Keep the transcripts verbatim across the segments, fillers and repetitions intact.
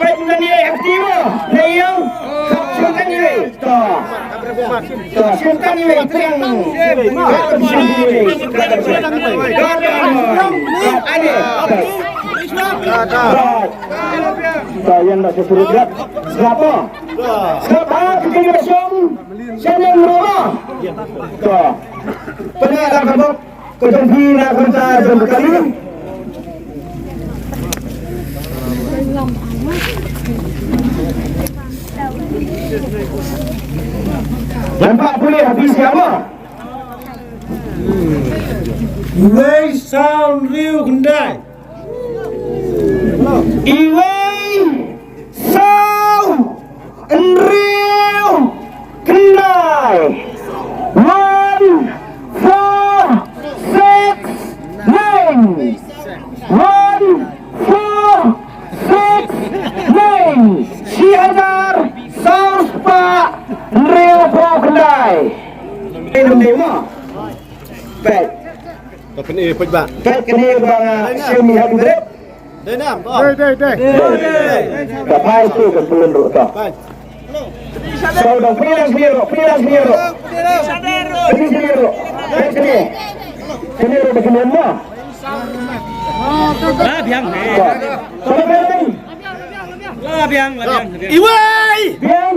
peit mynta ïa ka team mo. Nai ïa. Khap shim kan ïa. To. To shim kan ïa. Teng. Khap shim kan ïa. Ane. To. To ïa nda shu surut ïa. Sngap mo. Sngap ha ka team ka shong. Shaneng mo. To. Pynïaid da ka bok. Ka jong phi na ka bynta jong ka kali. Nampak pule ha phi sha mo. Iwei saw hynriew khyndai. Iwei saw hynriew khyndai. One four six nine. One four six nine. Shi hajar saw spah hynriew phew khyndai. Peit. To pynïaid peit ba. Peit kane ba nga shim ïa u Dre. Dei nam to. Dei, dei, dei. Ka phai tu ka pun ruh to. Phai. Saw dang pynïaid snier ruh, pynïaid snier ruh. Pynïaid snier ruh. Peit snier. Snier ruh ba kane mo. Ah, biang. To. Saw dang. La biang, la biang. Iwei. Biang.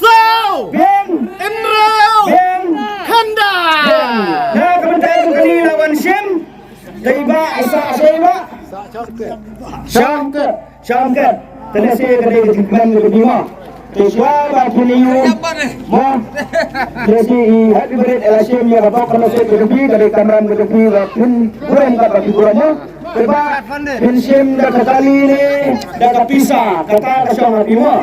Saw. Biang. Hynriew. Biang. Khyndai. Biang. Na ka bynta jong kane la wan shim. Dei ba, sa, sa, ba. Shangket. Shangket. Kane se ka dei ka jingkmen ka dei mo. Te shuwa ba kine ïu. Mo. Te si i happy birthday la shim ïa ka bok kane se ka dei ka dei kamram ka dei ba phin kuren ka ba phin kuren mo. Te ba phin shim da ka kali ne da ka pisa kata ka shong ha phi mo.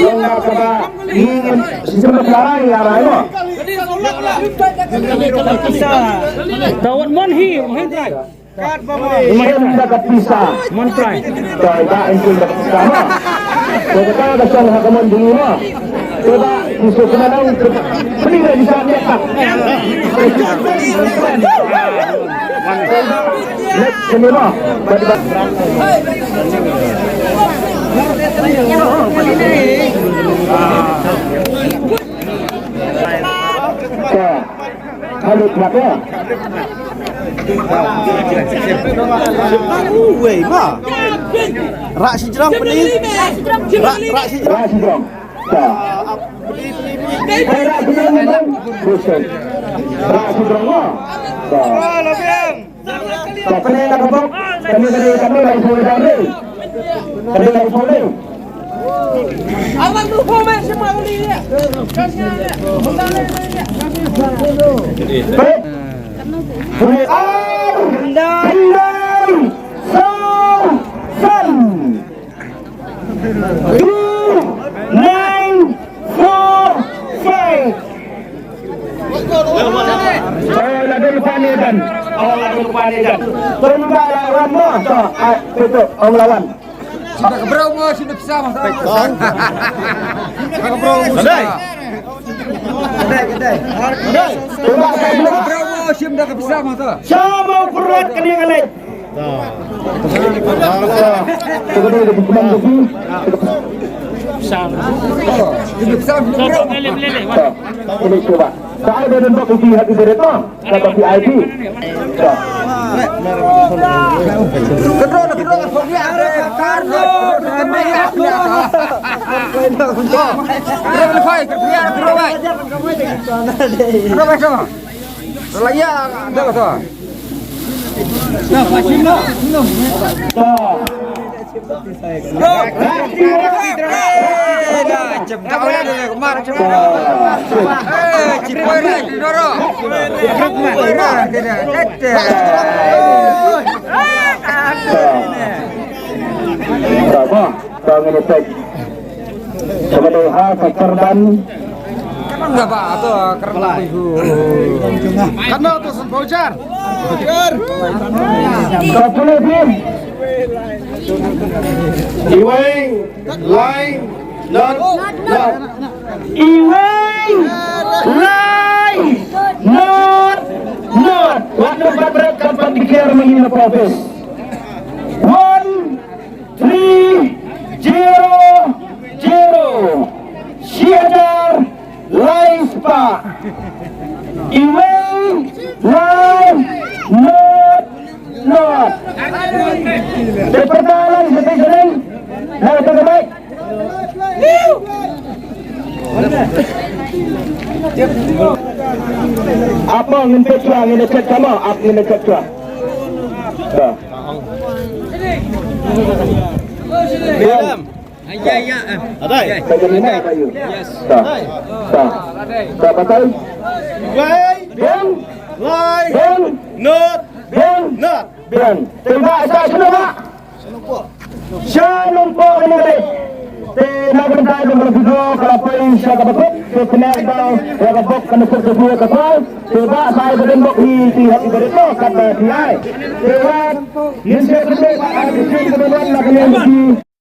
Long da ka ba. Ni ngin shisha ba ka rai la rai mo. Tawat mon hi, mon trai. Mon trai. Tawat ba intin da ka pisa mo. Tawat ba ka song ha ka mon dulu mo. Tawat ba musuh kena nang terpa. Beli dah bisa dia tak. Let sini mo. Ka. Kali kelapa. Wei ma. Rak sijrong peli. Rak, rak sijrong. Rak sijrong. Ka. Hei, rak sijrong, sijrong. Buset. Rak sijrong ma. Ka. Ka pynlong na ka bok, kami, kami, kami lai pule dah ni. Kami lai pule. Pule ar, khyndai, saw, san. Two nine four five. Oh, la dun pan ni dan. Oh, la dun pan ni dan. Tun ba lawan mo. To, ah, tu, tu, ong lawan. Sida ka brau mo, sida pisa mo. Sida ka brau mo. Kedai. Kedai, kedai. Kedai. Sida ka brau mo, sida ka pisa mo. Sama perbuat kena ngalai. Ini coba. Saya dah nampak kopi hati berat mah. Kata V I P. Ka ba, ka ngin tek. Ka ba dei ha ka kyrdan. Ka ba to kyrdan. Ka na to sun voucher. Ka pule pin. Iwei, lai, not, not. Iwei, lai, not, not. Wat na bat bret kan pan declare ma ngi na office. One, three, zero, zero. Shi hajar lai spah. Iwei, lai, not, not. Te pyrta lang sa te sa lang. Lang te ka mic. Apa ngin peit shuwa, ngin check sama, ap ngin check shuwa. Dah. Dah. Adai. Yes. Dah. Dah. Dah, batai. Wei. Biang. Lai. Biang. Not. Biang. Not. Biang. Te ba sa shuwa ba. Sha nongpok ni ngai. Te na ka bynta jong ka video ka la poi sha kaba kut. Te kane ka dei ka bok ka nongpok ka video ka poi. Te ba sa ka dei bok hi ti ha ki beret to kat ba ti ai. Te wat ngin sa ka dei ba ai ka dei ka dei na ka dei.